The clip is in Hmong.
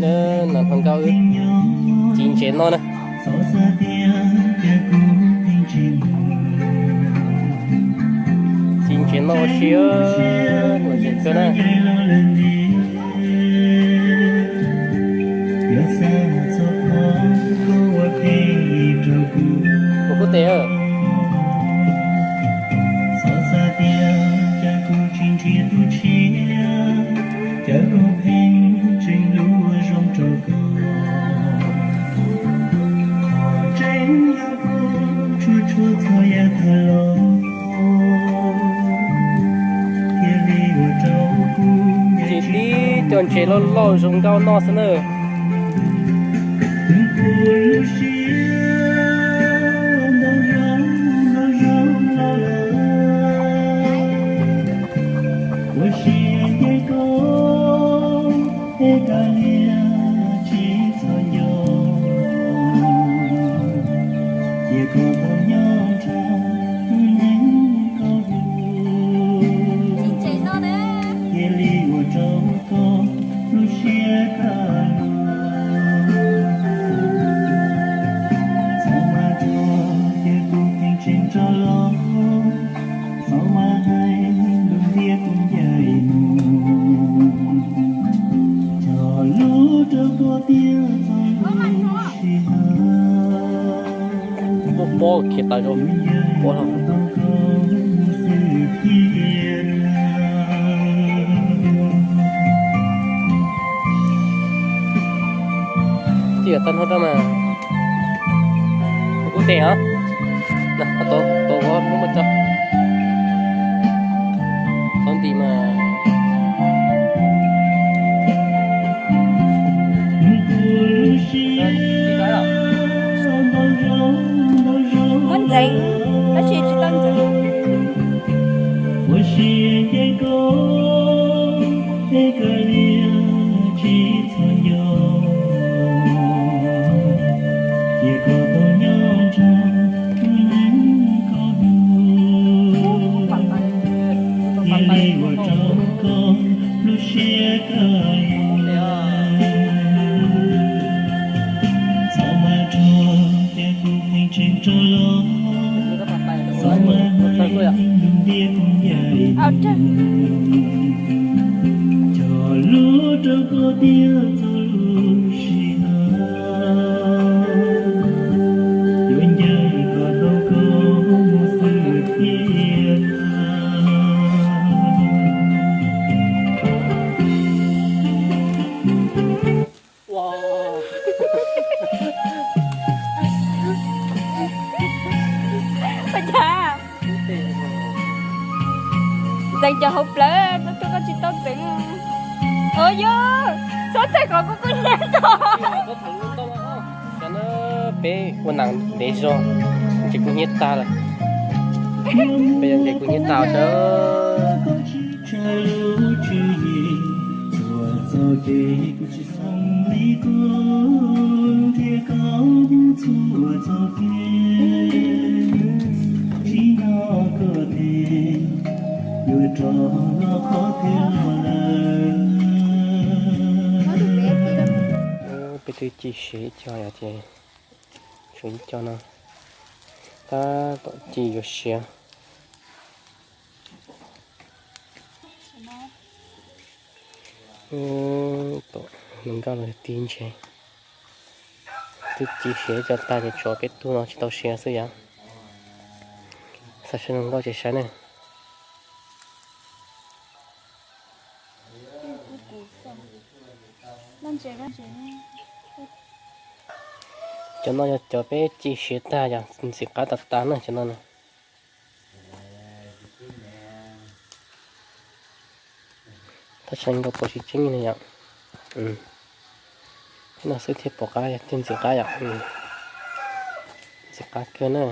Nas hluas nkauj wb ci ntses noj na. Ci ntses noj ua si, luam zeem kawg na. Kuv kuj tes. Tsis tib co ntses loj loj zoo nkauj noj xwb na. Pob pob khiav tas zog, pob hlo. Tij tau hnub rau mas kuv kuj tes os. Tau vov muab muab tso. Tau nti mas. Muab ntxeev, tab sis tsis tau ntxeev. Ua cas ntxeev cov hauv plawv, tub tub koj tsis tau ntxeev. Ua yog, txhob txhais qhov kuv kuj nyiam tau. Cov no peb ua nas ntev zog, ntses kuj hnyiab tag lawm. Peb yog ntses kuj hnyiab tag sawb. Peb twb ci siav ib co yom, ces tshuav ib co no, tab tom ci yuav siav. Tom hluas nkauj los tig ntses, twb ci siav ib co tag ces tshuav peb tug no tsis tau siav xwb yom. Xav saib hluas nkauj ces saib ne. Cov no yog cov peb ci siav tag yom, ntxim qab tas tas na cov no na. Tab sis nkauj pom tsis tseeb li yom. Cov no xwb thiaj pom qab, yog tig ntxim qab yom. Ntxim qab kawg na.